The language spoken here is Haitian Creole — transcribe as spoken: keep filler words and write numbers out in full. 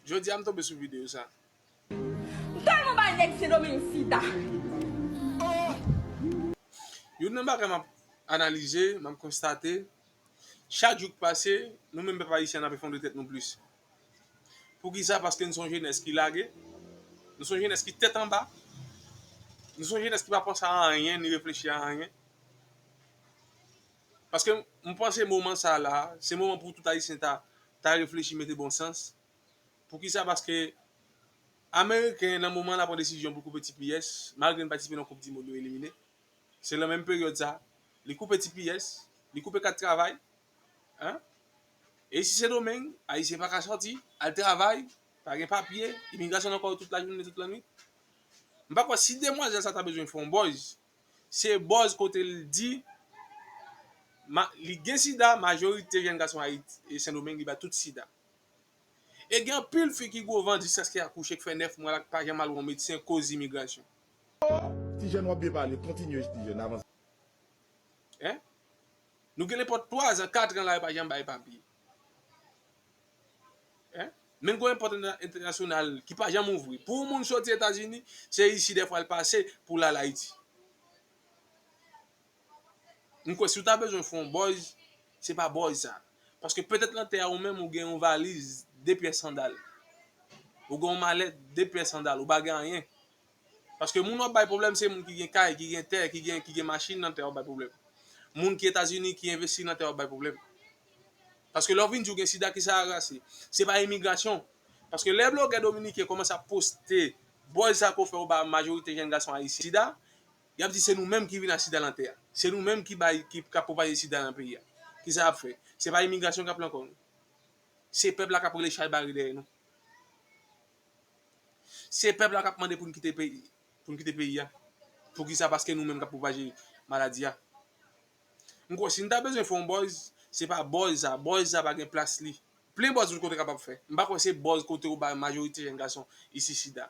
Jodi a m tonbe sou videyo sa. M tèlman bay nèg Sendomeng sida. Youn nan bagay m ap analize, m ap konstate, chak jou k pase, nou menm pèp ayisyen n ap efondre tèt nou plis. Poukisa? Paske nou se yon jenès ki lage, nou se yon jenès ki tèt anba, nou se yon jenès ki pa panse a anyen, ni reflechi a anyen. Paske m panse moman sa la, se moman pou tout ayisyen ta, ta reflechi, mete bon sans. Poukisa? Paske Ameriken, nan moman l ap pran desizyon pou koupe T P S, malgre n patisipe nan Koup di Mond, nou elimine. Se nan menm peryòd sa, li koupe T P S, li koupe kat travay. Hein? E isi Sendomeng, Ayisyen pa ka sòti, al travay, pa gen papye, imigrasyon nan kò yo tout lajounen, tout lannwit. M pa kwè si demwazèl sa ta bezwen fè yon buzz, se buzz kote l di ma, li gen sida, majorite jèn gason Ayiti e Sendomeng li bay tout sida. E gen anpil fi ki gwo vant jiskaske akouche, k fè nèf mwa la, k pa janm al wè yon medsen koz imigrasyon. Ti jèn, w ap byen pale, kontinye ti jèn, avanse. Hein? Nou gen nenpòt twa zan, kat an la, yo pa janm bay papye. Hein? Men gen yon pòt entènasyonal ki pa janm ouvri. Pou yon moun soti Etazini, se isi dèfwa l pase pou l al Ayiti. M kwè si w ta bezwen fè yon buzz, se pa buzz sa. Paske petèt nan tè a ou menm ou gen yon valiz, de pyès sandal. Ou gen yon malèt, de pyès sandal, ou pa gen anyen. Paske moun w ap bay pwoblèm se moun ki gen kay, ki gen tè, ki gen, ki gen machin nan tè w ap bay pwoblèm. Moun ki Etazini ki envesti nan tè w ap bay pwoblèm. Paske lè w vin di w gen sida, kisa a rase? Se pa imigrasyon. Paske lè blogè dominiken kòmanse ap poste buzz sa ke w fè ou ba majorite jèn gason ayisyen sida, y ap di se nou menm ki vin ak sida nan tè a. Se nou menm ki bay, ki, k ap pwopaje sida nan peyi a. Kisa y ap fè? Se pa imigrasyon k ap pran kò nou. Se pèp la k ap rele chay bare dèyè nou. Se pèp la k ap mande pou n kite peyi, pou n kite peyi a. Poukisa? Paske nou menm k ap pwopaje maladi a. M kwè si n ta bezwen fè yon buzz, se pa buzz sa. Buzz sa pa gen plas li. Plen buzz tout kote kapab fè. M pa kwè se buzz kote ou ba majorite jèn gason isi sida.